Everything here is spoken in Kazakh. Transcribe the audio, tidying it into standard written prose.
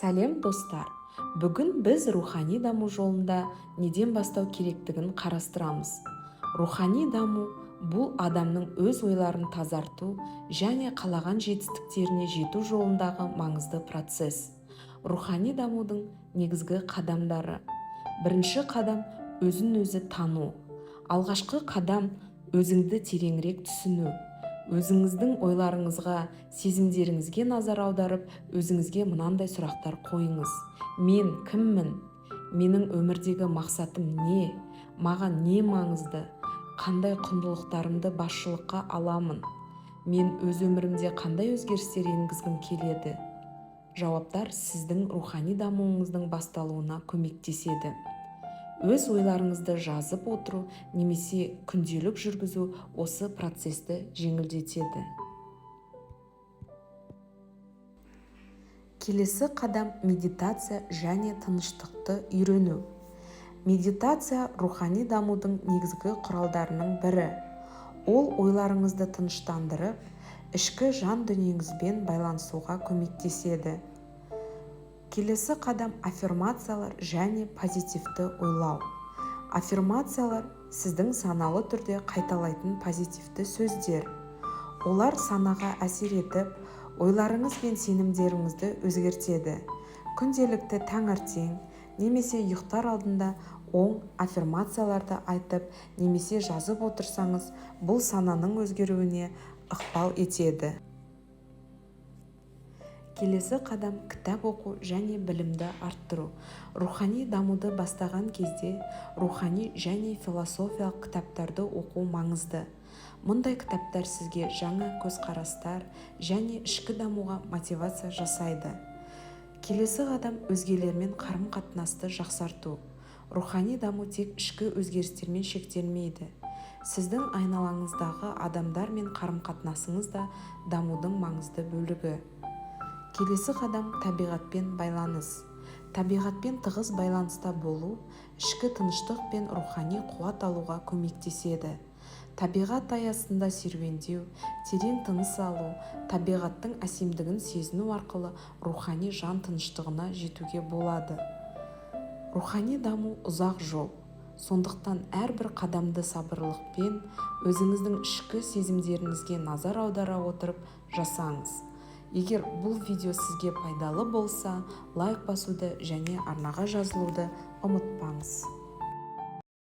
Сәлем, достар! Бүгін біз рухани даму жолында неден бастау керектігін қарастырамыз. Рухани даму – бұл адамның өз ойларын тазарту және қалаған жетістіктеріне жету жолындағы маңызды процесс. Рухани дамудың негізгі қадамдары. Бірінші қадам – өзін өзі тану. Алғашқы қадам – өзіңді тереңірек түсіну. Өзіңіздің ойларыңызға, сезімдеріңізге назар аударып, өзіңізге мынандай сұрақтар қойыңыз: мен кіммін? Менің өмірдегі мақсатым не? Маған не маңызды? Қандай құндылықтарымды басшылыққа аламын? Мен өз өмірімде қандай өзгерістер енгізгім келеді? Жауаптар сіздің рухани дамуыңыздың басталуына көмектеседі. Өз ойларыңызды жазып отыру немесе күнделік жүргізу осы процесті жеңілдетеді. Келесі қадам – медитация және тыныштықты үйрену. Медитация – рухани дамудың негізгі құралдарының бірі. Ол ойларыңызды тыныштандырып, ішкі жан дүниеңізбен байланысуға көмектеседі. Келесі қадам – аффирмациялар және позитивті ойлау. Аффирмациялар – сіздің саналы түрде қайталайтын позитивті сөздер. Олар санаға әсер етіп, ойларыңыз бен сенімдеріңізді өзгертеді. Күнделікті таңертең немесе ұйықтар алдында оң аффирмацияларды айтып немесе жазып отырсаңыз, бұл сананың өзгеруіне ықпал етеді. Келесі қадам – кітап оқу және білімді арттыру. Рухани дамуды бастаған кезде рухани және философиялық кітаптарды оқу маңызды. Мұндай кітаптар сізге жаңа көзқарастар және ішкі дамуға мотивация жасайды. Келесі қадам – өзгелермен қарым-қатынасты жақсарту. Рухани даму тек ішкі өзгерістермен шектелмейді. Сіздің айналаңыздағы адамдармен қарым-қатынасыңыз да дамудың маңызды бөлігі. Келесі қадам – табиғатпен байланыс. Табиғатпен тығыз байланыста болу ішкі тыныштық пен рухани қуат алуға көмектеседі. Табиғат аясында серуендеу, терең тыныс алу, табиғаттың әсемдігін сезіну арқылы рухани жан тыныштығына жетуге болады. Рухани даму – ұзақ жол. Сондықтан әрбір қадамды сабырлықпен, өзіңіздің ішкі сезімдеріңізге назар аудара отырып жасаңыз. Егер бұл видео сізге пайдалы болса, лайк басуды және арнаға жазылуды ұмытпаңыз.